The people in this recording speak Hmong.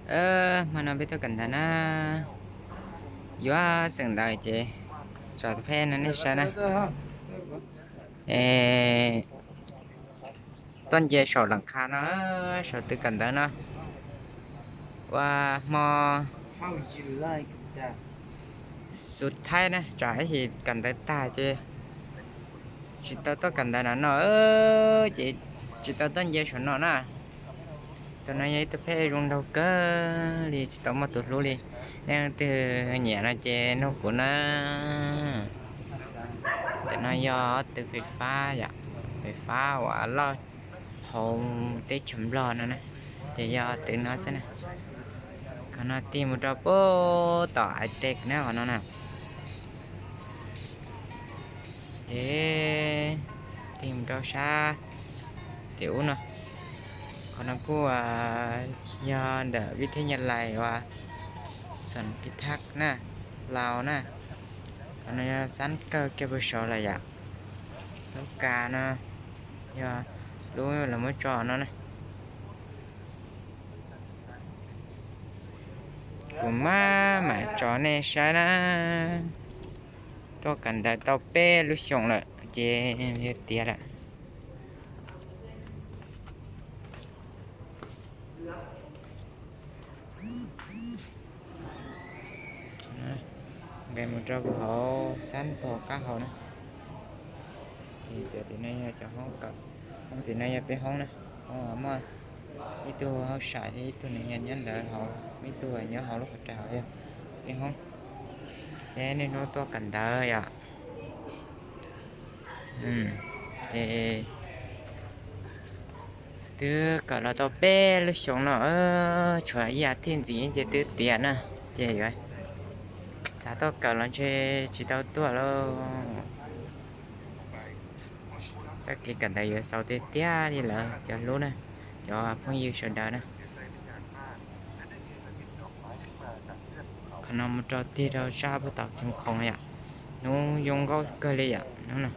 Hmo no peb tuaj kawm ntawv na, yuav xeem ntawv ces tso tus phej no nej saib na. Tuaj nce saum las qha no, saum twg kawm ntawv no, ua hmo xub thaib na, tsam ib chim kawm ntawv tag ces tsis tau tuaj kawm ntawv na no, ces tsis tau tuaj nce saum no na. Tus no yog ib tug phej zoo nraug kawg li, tsis tau muaj tus hlub li. Nej leej twg nyiam no ces nug kuv na. Ntawm no yog ob tug fais fab yom, fais fab uas loj hauv teb chaws Nplog no na, ces yog twg no xwb na. Qhov no tig mus rau puag tom Aitej na, qhov no na. Ces tig mus rau sab tim ub no, qhov no kuj yog ntawm vib thab nyab lais uas Xuam Pis Thab na, Laus na. Qhov no yog xab kawg kiag puag saud lawm yom. Lub kas no yog lub lawv muab tso no na. Kuv maj mam tso nej saib na. Tuaj kawm ntawv tau peb lub xyoos lawm ces yuav tiav lawm. Nqes mus rau hauv xab puag qab hauv na. Ces cov tim no yog cov hoob kawm, hoob tim no yog peb hoob na. Hoob muaj ib tug hauj sam thiab ib tug nws yog nyob ntawd hauv, ib tug nyob hauv lub qhov rais hauv yog peb hoob. Peb niaj hnub tuaj kawm ntawv yom. Ces twb kawm los tau peb lub xyoos no, tshuav ib as thiv ntxiv ces twb tiav na, ces yuav xav tuaj kawm los ntshe tsis tau tuaj lauj. Txoj kev kawm ntawv yuav xaus tiag tiag li lawm cov hlub na, cov phooj ywg sawv daws na. Qhov no mus rau tig rau sab puag tom Khoom Khoom yom, hnub zoo nkauj kawg li yom hnub no.